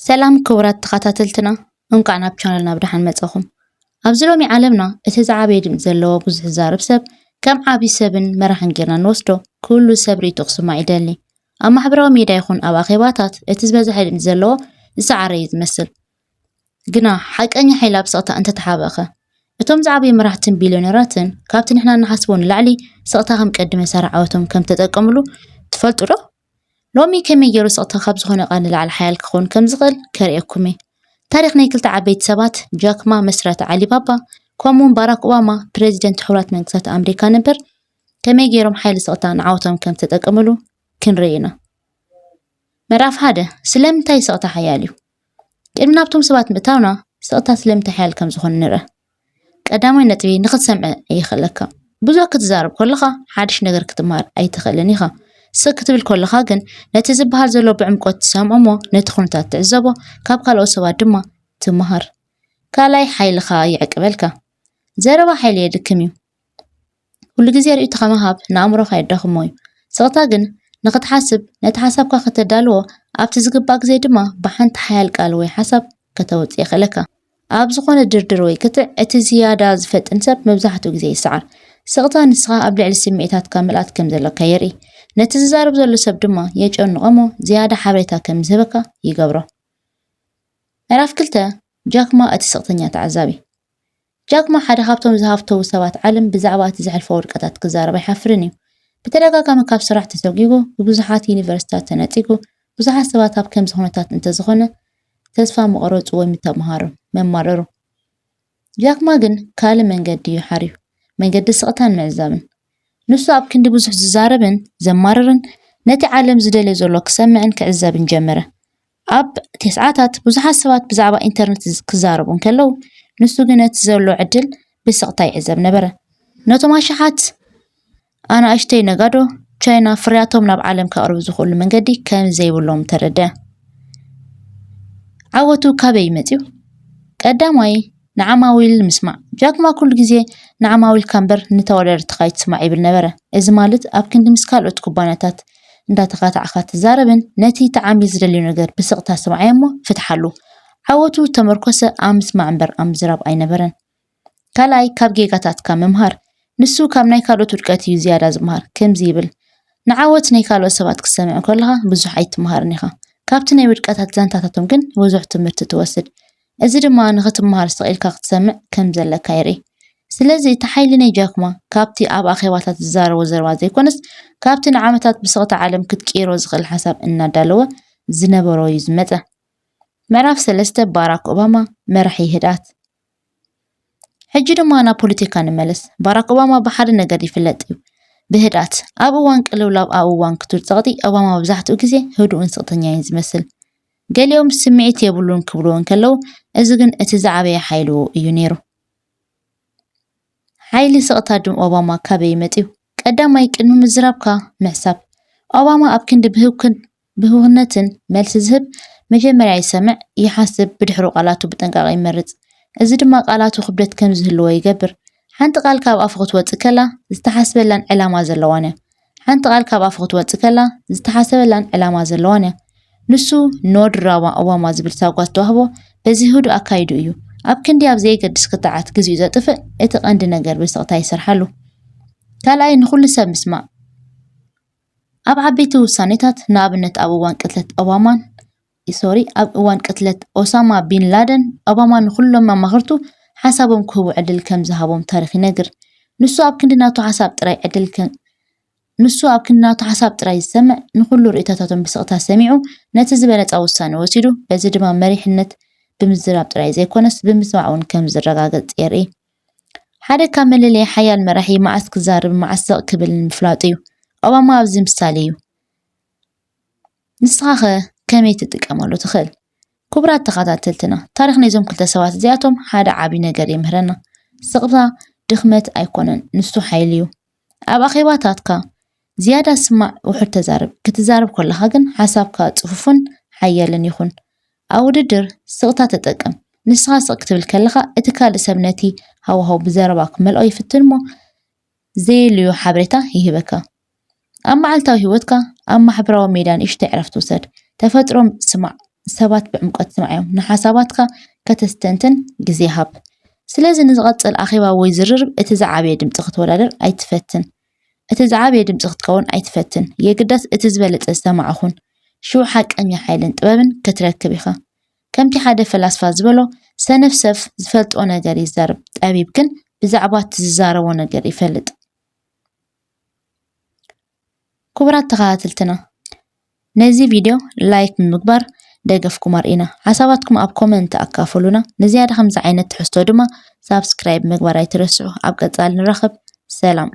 ሰላም ክቡራት ተኸታተልትና፣ እንኳዕ ናብ ቻነልና ብደሓን መጻኹም። ኣብዚ ሎሚ ዓለምና እቲ ዝዓበየ ድምፂ ዘለዎ ብዙሕ ዝዛረብ ሰብ ከም ዓብዪ ሰብን መራሕን ጌርና ንወስዶ፣ ኩሉ ሰብ ርእይቶ ክስማዕ ይደሊ። ኣብ ማሕበራዊ ሚድያ ይኹን ኣብ ኣኼባታት እቲ ዝበዝሐ ድምፂ ዘለዎ ዝሰዓረ እዩ ዝመስል። ግና ሓቀኛ ሓይሊ ኣብ ስቕታ እንተተሓበእኸ? እቶም ዝዓበዩ መራሕትን ቢልዮነራትን ካብቲ ንሕና እንሓስቦ ንላዕሊ ስቕታ ከም ቀዲ መሳርሒ ዓወቶም ከም ተጠቀምሉ ትፈልጡ ዶ? ሎሚ ከመይ ገይሩ ስቕታ ካብ ዝኾነ ቃል ንላዕሊ ሓያል ክኸውን ከም ዝኽእል ከርእየኩም እየ። ታሪኽ ናይ ክልተ ዓበይቲ ሰባት፣ ጃክማ መስራቲ ዓሊባባ፣ ከምኡውን ባራክ ኦባማ ፕሬዚደንት ሕቡራት መንግስታት ኣመሪካ ነበር፣ ከመይ ገይሮም ሓይሊ ስቕታ ንዓወቶም ከም ተጠቀምሉ ክንርኢ ኢና። ምዕራፍ ሓደ፣ ስለምንታይ ስቕታ ሓያል እዩ? ቅድሚ ናብቶም ሰባት ምእታውና፣ ስቕታ ስለምንታይ ሓያል ከም ዝኾነ ንርአ። ቀዳማይ ነጥቢ፣ ንኽትሰምዕ የኽእለካ። ብዙሕ ክትዛረብ ከለኻ ሓድሽ ነገር ክትመሃር ኣይትኽእልን ኢኻ። ስቕ ክትብል ከለኻ ግን ነቲ ዝበሃል ዘሎ ብዕምቆት ትሰምዖ እሞ ነቲ ኩነታት ትዕዘቦ፣ ካብ ካልኦት ሰባት ድማ ትመሃር። ካልኣይ ሓይልኻ ይዕቅበልካ። ዘረባ ሓይሊ የድክም እዩ። ኩሉ ግዜ ርእይቶኻ ምሃብ ንኣእምሮኻ የዳኽሞ እዩ። ስቕታ ግን ንኽትሓስብ፣ ነቲ ሓሳብካ ከተዳልዎ፣ ኣብቲ ዝግባእ ግዜ ድማ ብሓንቲ ሓያል ቃል ወይ ሓሳብ ከተውጽእ የኽእለካ። ኣብ ዝኾነ ድርድር ወይ ክትዕ እቲ ዝያዳ ዝፈጥን ሰብ መብዛሕትኡ ግዜ ይሰዓር። ስቕታ ንስኻ ኣብ ልዕሊ ስምዒታትካ ምልኣት ከም ዘለካ የርኢ። ነቲ ዝዛረብ ዘሎ ሰብ ድማ የጨንቖ እሞ ዝያዳ ሓበሬታ ከም ዝህበካ ይገብሮ። ምዕራፍ ክልተ፣ ጃክማ እቲ ስቕተኛ ተዓዛቢ። ጃክማ ሓደ ካብቶም ዝሃብተዉ ሰባት ዓለም ብዛዕባ እቲ ዘሕልፎ ውድቀታት ክዛረብ ኣይሓፍርን እዩ። ብተደጋጋሚ ካብ ስራሕ ተሰጒጉ፣ ብብዙሓት ዩኒቨርሲታት ተነጺጉ፣ ብዙሓት ሰባት ኣብ ከምዚ ኩነታት እንተዝኾነ ተስፋ ምቐረጹ ወይ ምተምሃሩ መማረሩ። ጃክማ ግን ካልእ መንገዲ እዩ ሓርዩ፣ መንገዲ ስቕታን ምዕዛብን። ንሱ ኣብ ክንዲ ብዙሕ ዝዛረብን ዘማርርን፣ ነቲ ዓለም ዝደልዮ ዘሎ ክሰምዕን ክዕዘብን ጀመረ። ኣብ ተስዓታት ብዙሓት ሰባት ብዛዕባ ኢንተርነት ክዛረቡ እንከለዉ፣ ንሱ ግን ነቲ ዘሎ ዕድል ብስቕታ ይዕዘብ ነበረ። ነቶም ኣሽሓት ኣናእሽተይ ነጋዶ ቻይና ፍርያቶም ናብ ዓለም ከቕርቡ ዝኽእሉ መንገዲ ከም ዘይብሎም ተረድአ። ዓወቱ ካበይ መጺኡ? ቀዳማይ፣ ንዓማዊል ምስማዕ። ጃክማ ኩሉ ግዜ ንዓማዊልካ እምበር ንተወዳደርትኻ ኣይትስማዕ ይብል ነበረ። እዚ ማለት ኣብ ክንዲ ምስ ካልኦት ኩባንያታት እንዳተኻታዕካ ትዛረብን ነቲ እቲ ዓሚል ዝደልዮ ነገር ብስቕታ ስምዓዮ እሞ ፍትሓሉ። ዓወቱ ዝተመርኮሰ ኣብ ምስማዕ እምበር ኣብ ምዝራብ ኣይነበረን። ካልኣይ፣ ካብ ጌጋታትካ ምምሃር። ንሱ ካብ ናይ ካልኦት ውድቀት እዩ ዝያዳ ዝምሃር። ከምዚ ይብል፣ ንዓወት ናይ ካልኦት ሰባት ክትሰምዕ ከለኻ ብዙሕ ኣይትምሃርን ኢኻ። ካብቲ ናይ ውድቀታት ዛንታታቶም ግን ብዙሕ ትምህርቲ ትወስድ። እዚ ድማ ንኽትምሃር ስቕ ኢልካ ክትሰምዕ ከም ዘለካ የርኢ። ስለዚ እቲ ሓይሊ ናይ ጃክማ ካብቲ ኣብ ኣኼባታት ዝዛረቦ ዘረባ ዘይኮነስ፣ ካብቲ ንዓመታት ብስቕታ ዓለም ክትቅይሮ ዝኽእል ሓሳብ እናዳለወ ዝነበሮ እዩ ዝመጸ። ምዕራፍ ሰለስተ፣ ባራክ ኦባማ መራሒ ህድኣት። ሕጂ ድማ ናብ ፖለቲካ ንመለስ። ባራክ ኦባማ ብሓደ ነገር ይፍለጥ እዩ፣ ብህድኣት። ኣብ እዋን ቅልውላው፣ ኣብ እዋን ክቱር ጸቕጢ፣ ኦባማ መብዛሕትኡ ግዜ ህዱእን ስቕተኛን እዩ ዝመስል። ገሊኦም ስምዒት የብሉን ክብልዎ እንከለዉ፣ እዚ ግን እቲ ዝዓበየ ሓይልኡ እዩ ነይሩ። ሓይሊ ስቕታ ድም ኦባማ ካበይ መጺኡ? ቀዳማይ፣ ቅድሚ ምዝራብካ ምሕሳብ። ኦባማ ኣብ ክንዲ ብህውክን-፣ ብህውኽነትን መልሲ ዝህብ፣ መጀመርያ ይሰምዕ፣ ይሓስብ፣ ብድሕሩ ቃላቱ ብጥንቃቐ ይመርጽ። እዚ ድማ ቃላቱ ክብደት ከም ዝህልዎ ይገብር። ሓንቲ ቃል ካብ ኣፉ ክትወጽእ ከላ፣ ዝተሓስበላን ዕላማ ዘለዋን እያ። ሓንቲ ቃል ካብ ኣፉ ክትወጽእ ከላ፣ ዝተሓሰበላን ዕላማ ዘለዋን እያ። ንሱ ኖ ድራማ ኦባማ ዝብል ሳጓ ዝተዋህቦ በዚ ህዱእ ኣካይዱ እዩ። ኣብ ክንዲ ኣብ ዘየገድስ ክትዓት ግዜኡ ዘጥፍእ፣ እቲ ቀንዲ ነገር ብስቕታ ይሰርሓሉ። ካልኣይ፣ ንኹሉ ሰብ ምስማዕ። ኣብ ዓበይቲ ውሳኔታት፣ ንኣብነት ኣብ እዋን ቅትለት ኦባማን፣ ሶሪ፣ ኣብ እዋን ቅትለት ኦሳማ ቢን ላደን፣ ኦባማ ንኹሎም ኣማኸርቱ ሓሳቦም ክህቡ ዕድል ከም ዝሃቦም ታሪኽ ይነግር። ንሱ ኣብ ክንዲ ናቱ ሓሳብ ጥራይ ዕድል ከ-፣ ንሱ ኣብ ክንዲ ናቱ ሓሳብ ጥራይ ዝሰምዕ፣ ንኹሉ ርእይቶታቶም ብስቕታ ሰሚዑ፣ ነቲ ዝበለጸ ውሳነ ወሲዱ፣ በዚ ድማ መሪሕነት ብምዝራብ ጥራይ ዘይኮነስ፣ ብምስማዕ እውን ከም ዝረጋገጽ የርኢ። ሓደ ካብ መለለዪ ሓያል መራሒ መዓስ ክዛረብ፣ መዓስ ስቕ ክብል ምፍላጡ እዩ። ኦባማ ኣብዚ ምሳሌ እዩ። ንስኻኸ ከመይ ትጥቀመሉ ትኽእል? ክቡራት ተኸታተልትና፣ ታሪኽ ናይዞም ክልተ ሰባት እዚኣቶም ሓደ ዓቢ ነገር የምህረና። ስቕታ ድኽመት ኣይኮነን፣ ንሱ ሓይሊ እዩ። ኣብ ኣኼባታትካ ዝያዳ ስማዕ፣ ውሑድ ተዛረብ። ክትዛረብ ከለኻ ግን ሓሳብካ ጽፉፍን ሓያልን ይኹን። ኣብ ውድድር ስቕታ ተጠቀም። ንስኻ ስቕ ክትብል ከለኻ፣ እቲ ካልእ ሰብ ነቲ ሃዋህው ብዘረባ ክመልኦ ይፍትን እሞ፣ ዘየድልዮ ሓበሬታ ይህበካ። ኣብ መዓልታዊ ህይወትካ፣ ኣብ ማሕበራዊ ሜድያ ንእሽተይ ዕረፍቲ ውሰድ። ተፈጥሮ ስማዕ። ሰባት ብዕምቆት ስምዓዮም። ንሓሳባትካ ከተስተንትን ግዜ ሃብ። ስለዚ ንዝቐጽል ኣኼባ ወይ ዝርርብ እቲ ዝዓበየ ድምጺ ክትወዳደር ኣይትፈትን። እቲ ዝዓበየ ድምጺ ክትከውን ኣይትፈትን። የግዳስ እቲ ዝበለጸ ዝሰማዕ ኩን። ሽዑ ሓቀኛ ሓይልን ጥበብን ክትረክብ ኢኻ። ከምቲ ሓደ ፈላስፋ ዝበሎ፣ ሰነፍ ሰብ ዝፈልጦ ነገር ይዛረብ፣ ጠቢብ ግን ብዛዕባ እቲ ዝዛረቦ ነገር ይፈልጥ። ክቡራት ተኸታተልትና፣ ነዚ ቪድዮ ላይክ ብምግባር ደገፍኩም ኣርእዩና። ሓሳባትኩም ኣብ ኮመንት ኣካፍሉና። ንዝያዳ ከምዚ ዓይነት ትሕዝቶ ድማ ሳብስክራይብ ምግባር ኣይትረስዑ። ኣብ ቀጻሊ ንራኸብ። ሰላም።